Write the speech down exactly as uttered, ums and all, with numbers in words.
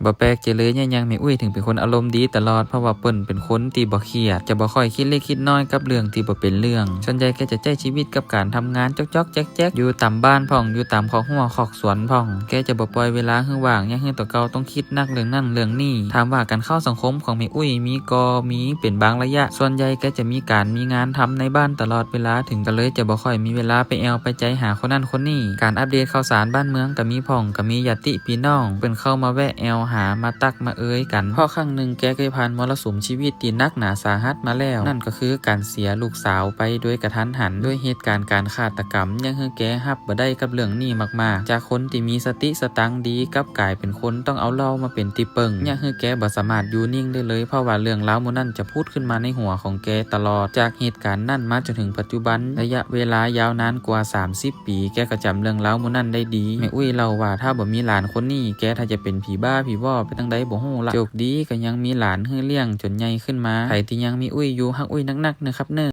บ่แปลกใจ๋เลยเยียะหยังแม่อุ๊ยเถิงเป๋นคนอารมณ์ดีตลอด เพราะว่าเปิ้นเป๋นคนตี้บ่เครียด จะบ่ค่อยกึ๊ดเล็กกึ๊ดน้อยกับเรื่องตี้บ่เป๋นเรื่อง ส่วนใหญ่แกจะใจ๊จีวิตกับก๋านทำงานจ๊อกๆ แจ๊กๆ อยู่ต๋ามบ้านพ่อง อยู่ต๋ามคอกฮั้วคอกสวนพ่อง แกจะบ่ป่อยเวลาหื้อว่าง เยียะหื้อตั๋วเก่าต้องกึ๊ดนักเรื่องนั้นเรื่องนี้ ถามว่าก๋านเข้าสังคมของแม่อุ๊ยมีก่อมีเป๋นบางระยะ ส่วนใหญ่แกจะมีก๋านมีงานทำในบ้านตลอดเวลา เถิงก็เลยจะบ่ค่อยมีเวลาไปแอ่วไปใจ๋หาคนนั้นคนนี้ ก๋านอัปเดตข่าวสารบ้านเมืองก็มีพ่อง ก็มีญาติปี้น้องเปิ้นเข้ามาแวะแอ่วหา มาตั๊กมาเอยกั๋น เพราะครั้งนึ่งแกเกยผ่านมรสุมจีวิตตี้นักหนาสาหัสมาแล้ว นั่นก็คือก๋านเสียลูกสาวไปโดยกะทันหัน โดยเหตุก๋ารณ์ก๋านฆาตกรรม เยียะหื้อแกฮับบ่ได้กับเรื่องนี้มากๆ จากคนตี้มีสติสตังค์ดี กลับก๋ายเป๋นคนต้องเอาเหล้ามาเป๋นตี้เปิ้ง เยียะหื้อแกบ่สามารถอยู่นิ่งได้เลย เพราะว่าเรื่องราวหมู่นั้นจะผุดขึ้นมาในหัวของแกตลอด จากเหตุก๋ารณ์นั้นมาจ๋นเถิงปัจจุบัน ระยะเวลายาวนานกว่าสามสิบปี๋ แกก็จ๋ำเรื่องราวหมู่นั้นได้ดี แม่อุ๊ยเล่าว่าถ้าบ่มีหลานคนนี้ แกถ้าจะเป๋นผีบ้าผีวอบไปตางใดบ่ฮู้ละ โจคดีก็ยังมีหลานหื้อเลี้ยงจ๋นใหญ่ขึ้นมา ใผตี้ยังมีอุ๊ยอยู่ฮักอุ๊ยนักๆ เน่อครับเน่อ